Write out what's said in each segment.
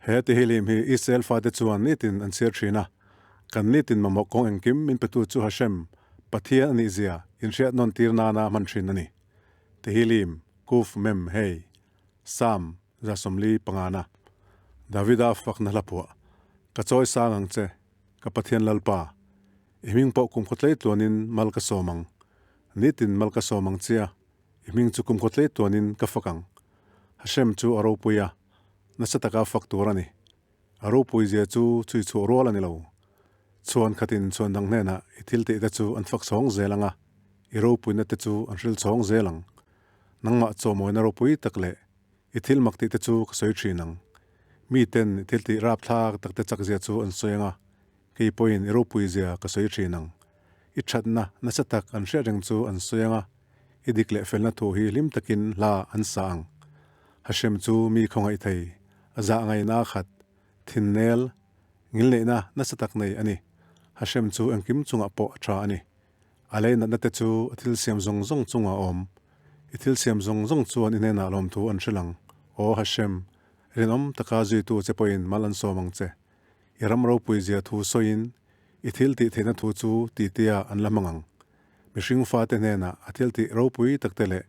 He Tehillim hi Israel fate chuan nitin an chhiar thin a, kan nitin mamawh kawng engkim min petu chu Hashem, Pathian a nih zia inhriat nawn tir nana hman thin a ni. Tehillim, Kuf Mem Hei, Psalm 45na, Davida fakna hla phuah, Ka chawi sang ang che, ka Pathian Lalpa, i hming pawh kum khawtlei tluanin mal ka sawm ang. Nitin mal ka sawm ang chia, i hming chu kum khawtlei tluanin ka fak ang. Hashem chu a ropui a, nasa taka fak tur a ni. A ropui zia chu chhui chhuah rual a ni lo. Chhuan khatin chhuan dang hnenah i thil tih te chu an fak chhawng zel ang a, i ropuina te chu an hril chhawng zel ang. Nangmah chawmawina ropui tak leh i thil mak tih te chu ka sawi thin ang. Miten i thil tih rapthlak tak te chak zia chu an sawi ang a, kei pawhin i ropui zia ka sawi thin ang. I thatna nasa tak an hriat reng chu an sawi ang a, i dik leh felna thu hi hlim takin hla an sa ang. Hashem chu mi khawngaih thei, a zah ngaihna a khat, thinnel, ngilneihna nasa tak nei a ni. Hashem chu engkim chungah pawh a tha a ni. A lei natna te chu a thil siam zawng zawng chungah a awm. I thil siam zawng zawng chuan i hnenah lawmthu an hrilh ang. Aw Hashem, rinawm taka zuitu che pawhin mal an sawm ang che. I ram ropui zia thu sawiin i thil tih theihna thu chu titia an la hmang ang. Mihring fate hnenah a thil tih ropui takte leh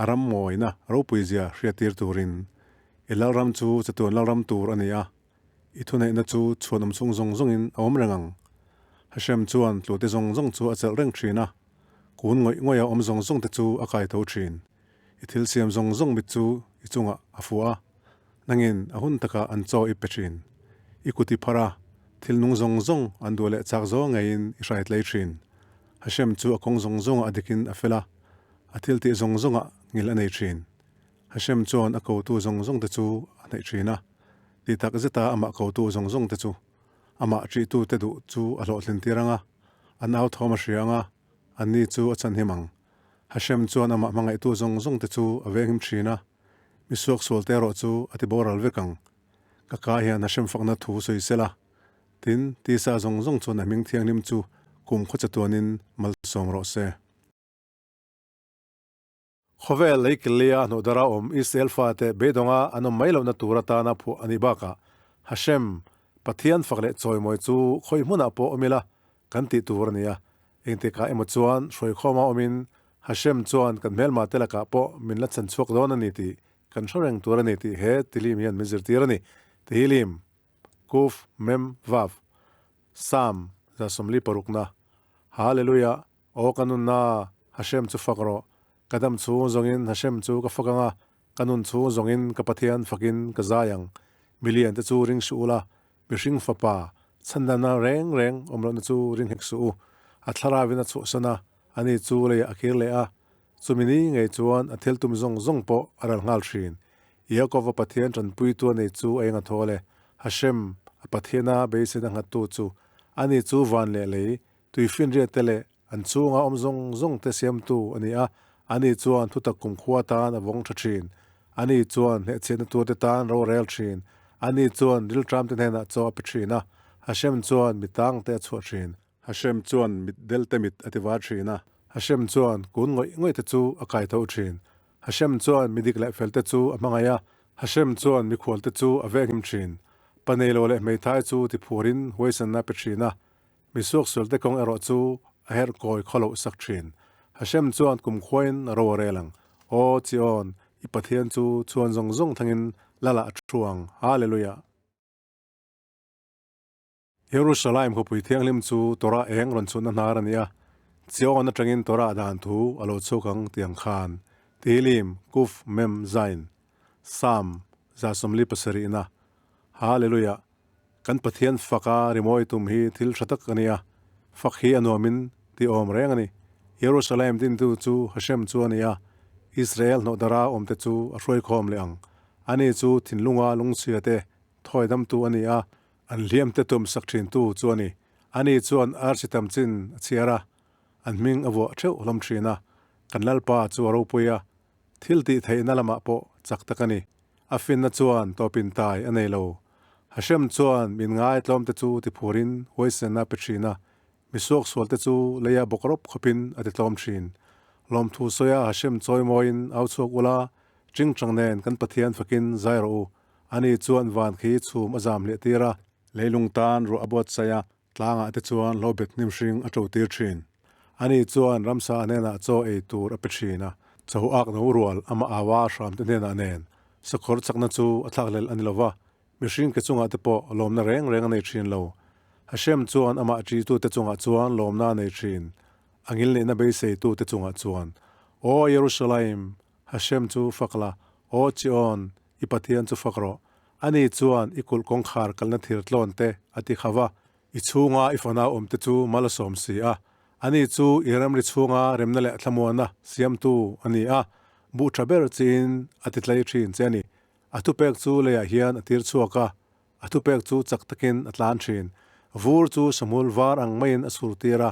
a ram mawina ropui zia hriattir turin i lalram chu chatuan lalram tur a ni a, i thuneihna chu chhuanawm chhung zawng zawngin a awm reng ang. Hashem chuan tlute zawng zawng chu a chelh reng thin a, kun ngawih ngawih a awm zawng zawngte chu a kai tho thin. I thil siam zawng zawng mit chu i chungah a fuh a, Nangin a hun takah an chaw i pe thin. I kut i phar a, thil nung zawng zawng an duh leh chak zawng ngeiin i hrai tlei thin. Hashem chu a kawng zawng zawngah a dikin a fel a, a thil tih zawng zawngah ngil a nei thin. Hashem chuan a kotu zawng zawngte chu a hnaih thin a, ti tak zeta amah kotu zawng zawngte chu amah ṭihtute duh chu a hlawhtlin tir ang a, an au thawm a hria ang a, anni chu a chhan him ang. Hashem chuan amah hmangaihtu zawng zawngte chu a venghim thin a, Mi suaksual te erawh chu a ti boral vek ang. Ka ka hian a hremfakna thu sawi sela. Tin, tisa zawng zawng chuan a hming thianghlim chu kum khaw chatuanin malsawm rawh se. Khawvel lei Kilia hnuhdara awm Israel fate beidawnga an awm mai lohna tur atana phuah a nih bakah Hashem, Pathian fak leh chawimawi chu khawi hmunah pawh awm ila kan tih tur a ni a, engtikah emaw chuan hruaikhawma awmin Hashem chuan kan hmelma te lakah pawh min la chhan chhuak dawn a ni tih kan hre reng tur a ni tih he Tilim hian min zirtir a ni. Tihilim, Kuf, Mem, Vav, Sam, 46na, Hallelujah, Aw ka nunna, Hashem chu fak rawh, ka dam chhung zawngin Hashem chu ka fak ang a, ka nun chhung zawngin ka Pathian fakin ka zai ang. Milian te chu ring suh ula, Mihring fapa, chhandana reng reng awm lohna chu ring hek suh u. A thlarauin a chhuahsan a, ani chu leiah a kir leh a. Chumi ni ngei chuan a thil tum zawng zawng pawh a ral nghal thin. Yaakova Pathian tanpuitu a nei chu a eng a thawl e. Hashem, a Pathiana beiseina nghattu chu, ani chu van leh lei, tuifinriat te leh an chhunga awm zawng zawng te siamtu a ni a, ani chuan thutak kumkhua tan a vawng tha thin. Ani chuan hnehchhiatna turte tan ro a rel thin. Ani chuan rilṭamte hnenah chaw a pe thin a, Hashem chuan mi tangte a chhuah thin. Hashem chuan mit delte mit a ti var thin a. Hashem chuan kun ngawih ngawih te chu a kai tho thin. Hashem chuan mi dik leh felte chu a hmangaih a, Hashem chuan mikhualte chu a venghim thin. Pa neilo leh hmeithai chu tiphurin huaisanna a pe thin a, Mi suaksualte kawng erawh chu a herh kawi khaw loh sak thin. Hashem chuan kumkhuain a ro a rel ang. Aw Chion, i Pathian chu chhuan zawng zawng thangin Lal-ah a thu ang. Hallelujah! Jerusalem khawpui thianghlim chu Torah eng rawn chhunna hnar a ni a, Chion atangin Torah dan thu a lo chhuk ang tih ang khan. Tehillim, Kuf, Mem, Zain, Psalm, 47 na. Hallelujah! Kan Pathian faka rimawi tum hi thil tha tak a ni a, fak hi a nuamin tih awm reng a ni. Jerusalem dintu chu Hashem chu a ni a, Israel hnawhdara awmte chu a hruaikhawm leh ang. Ani chu thinlunga lungchhia te thawi damtu a ni a, an hliamte tumsak thintu chu a ni. Ani chuan arsi tam chin a chhiar a, an hming a vuah theuh hlawm thin a. Kan Lalpa chu a ropui a, thil tih theihna lamah pawh chak tak a ni. A finna chuan tawpin tai a nei lo. Hashem chuan min ngaitlawmte chu tiphurin huaisenna a pe thin a, mi suaksualte chu leia bawk rawp khawpin a titlawm thin. Lawmthu sawia Hashem chawimawiin au chhuak ula, tingtang nen kan Pathian fakin zai rawh u. Ani chuan van khi chhum a zam leh tir a. Leilung tan ruah a buatsaih a, tlangah te chuan lo bet hnim hring a to tir thin. Ani chuan ramsa hnenah chaw ei tur a pe thin a, cho ak no rual amah aua hram te hnenah nen sakawr chakna chu a thlakhlelh a ni lova, mihring ke chungah te pawh lawmna reng reng a nei thin lo. Hashem chuan amah ṭitute chungah chuan lawmna a nei thin, a ngilneihna beiseitute chungah chuan, Aw Jerusalem, Hashem chu fak la, Aw Chion, i Pathian chu fak rawh. Ani chuan i kulh kawngkhar kalna thir tlawn te a ti kha va, i chhunga i fanau awmte chu mal a sawm si a. Ani chu i ramri chhunga remna leh thlamuana siamtu a ni a, buh tha ber chiin a ti tlei thin che a ni. A thupek chu leiah hian a tir chhuak a, a thupek chu chak takin a tlan thin. Vur chu sahmul var ang maiin a sur tir a,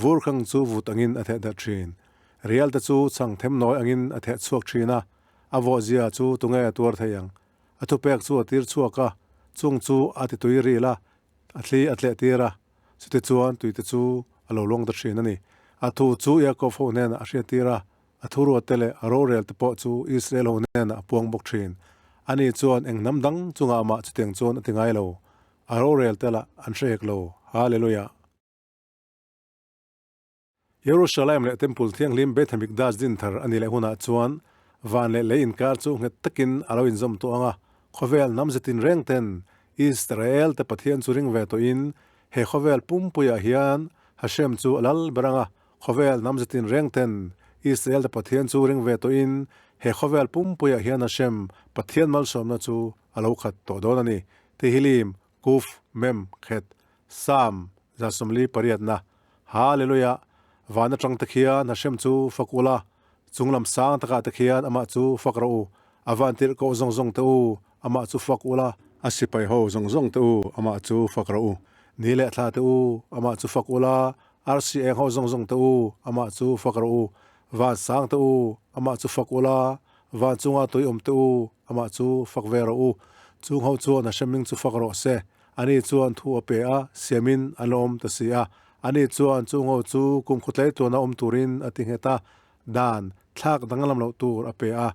vur khang chu vut angin a theh darh thin. Rialte chu chhang them nawi angin a theh chhuak thin a, a vawhzia chu tunge a tuar thei ang? A thupek chu a tir chhuak a, chung chu a ti tui ril a, a thli a tleh tir a, chutichuan tuite chu a lo luang ta thin a ni. A thu chu Yaakov ho hnenah a hriattir a, A thuruatte leh a rorelte pawh chu Israel ho hnenah a puang bawk thin. Ani chuan eng hnam dang chungah amah chutiang chuan a ti ngai lo. A rorelte lah an hre hek lo. Hallelujah! Jerusalem leh Temple Thianghlim Beth Hamikdash din thar a ni leh hunah chuan van leh lei inkar chu nghet takin a lo inzawm tawh ang a. Khawvel hnam zetin reng ten Israel te Pathian chu ring ve tawhin he khawvel pumpuiah hian Hashem chu a lal ber ang a, Khawvel hnam zetin reng ten Israel te Pathian chu ring ve tawhin he khawvel pumpuiah hian Hashem, Pathian malsawmna chu a lo khat tawh dawn a ni. Tehillim, Kuf, Mem, Khet, Psalm, 48na, Hallelujah! Van atang te khian Hashem chu fak ula, chunglam sang takah te khian amah chu fak rawh u, a van tirh koh zawng zawng te u, amah chu fak ula, a sipai ho zawng zawng te u, amah chu fak rawh u, ni leh thla te u, amah chu fak ula, Arsi eng ho zawng zawng te u, amah chu fak rawh u. Van sang te u, amah chu fak ula, van chunga tui awm te u, amah chu fak ve rawh u. Chung ho chuan a hreming chu fak rawh se. Ani chuan thu a pe a, siamin an la awm ta si a. Ani chuan chung ho chu kum khawtlei tluana awm turin a ti nghet a, dan thlak danglam loh tur a pe a.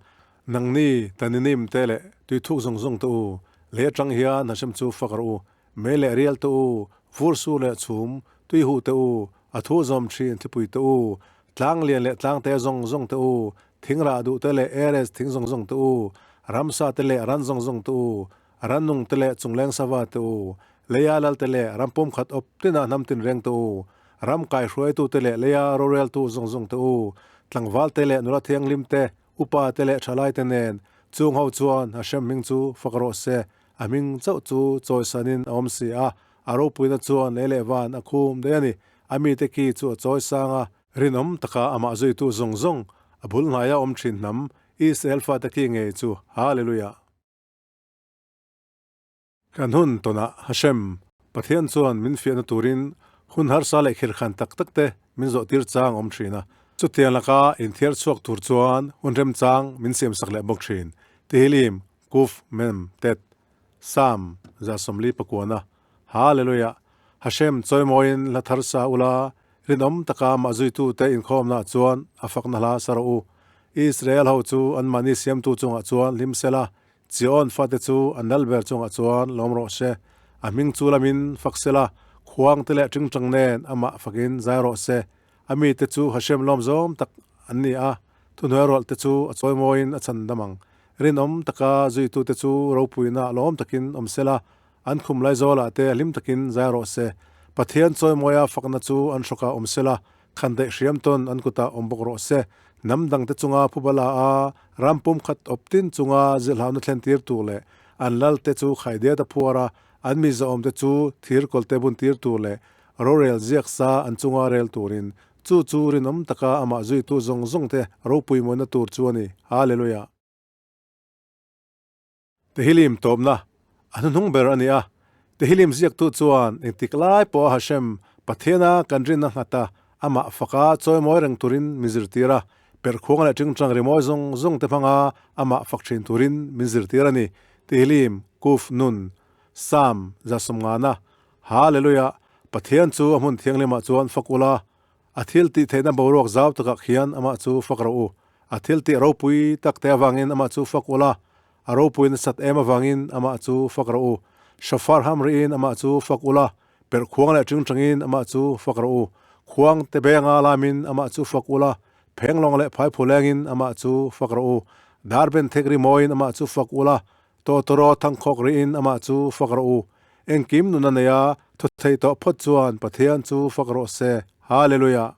Nangni, Taninim te leh tuithuk zawng zawng te u, lei atang hian Hashem chu fak rawh u. Mei leh rial te u, vur sur leh chhum, tui huh te u, a thu zawm thin thlipui te u, tlang lian leh tlang te zawng zawng te u, thing rah duh te leh eres thing zawng zawng te u, ramsa te leh ran zawng zawng te u, rannung te leh chungleng sava te u, leia lal te leh ram pumkhat awp tina hnam tinreng te u, ram kaihruaitu te leh leia roreltu zawng zawng te u, tlangval te leh nula thianghlim te, upa te leh thalai te nen, chung ho chuan Hashem hming chu fak rawh se, A hming chauh chu chawisanin a awm si a, a ropuina chuan lei leh van a khum daih a ni. A mite ki chu a chawi sang a, rinawm taka amah zuitu zawng zawng a bul hnaia awm thin hnam Israel fate ki ngei chu Hallelujah! Kan hun tawnah Hashem, Pathian chuan min fiahna turin hun harsa leh khirkhan tak tak te min zawhtir chang awm thin a. Chutiang laka inthiar chhuak tur chuan hun remchang min siamsak leh bawk thin. Tehillim, Kuf, Mem, Tet, Sam, 49, Hallelujah! Hashem chawimawiin hla thar sa ula, rinawm taka mah zuitute inkhawmnaah chuan a fakna hla sa rawh u. Israel ho chu anmahni siamtu chungah chuan hlim sela, Zion fate chu an lal ber chungah chuan lawm rawh se. A hming chu lamin fak sela, khuangte leh tingtang nen amah fakin zai rawh se. A mite chu Hashem lawm zawm tak an ni a, thuhnuai rawlhte chu a chawimawiin a chhan dam ang. Rinawm taka zuitute chu ropuina lawm takin awm sela, an khum laizawlah te hlim takin zai rawh se. Pathian chawimawia fakna chu an hrawkah awm sela, khandaih hriam tawn an kutah awm bawk rawh se. Hnam dangte chunga phubala a, ram pumkhat awp tin chunga zilhauna thlen tir tur leh an lalte chu khaidiat a phuar a, an mi zahawmte chu thir kawlte bun tir tur leh Rorel ziak sa an chunga rel turin, chu chu rinawm taka amah zuitu zawng zawngte ropui mawina tur chu a ni. Hallelujah! Tehillim tawpna a hnuhnung ber a ni a. Tehillim ziaktu chuan engtik lai pawha Hashem, Pathiana kan rinna nghata amah faka chawimawi reng turin min zirtir a, perhkhuang leh tingtang rimawi zawng zawngte hmanga amah fak thin turin min zirtir a ni. Tehillim, Kuf, Nun, Psalm, 150, Hallelujah! Pathian chu a hmun thianghlimah chuan fak ula, a thil tih theihna boruak zau takah khian amah chu fak rawh u. A thil tih ropui tak te avangin amah chu fak ula, A ropui nasat em avangin amah chu fak rawh u. Shofar ham rihin amah chu fak ula, perh khuang leh ṭingṭangin amah chu fak rawh u. Khuang te benga lamin amah chu fak ula, phenglawng leh phaiphulengin amah chu fak rawh u. Dar ben thek ri mawiin amah chu fak ula, tawtawraw thangkhawk rihin amah chu fak rawh u. Engkim nuna neia thu thei tawh phawt chuan Pathian chu fak rawh se. Hallelujah!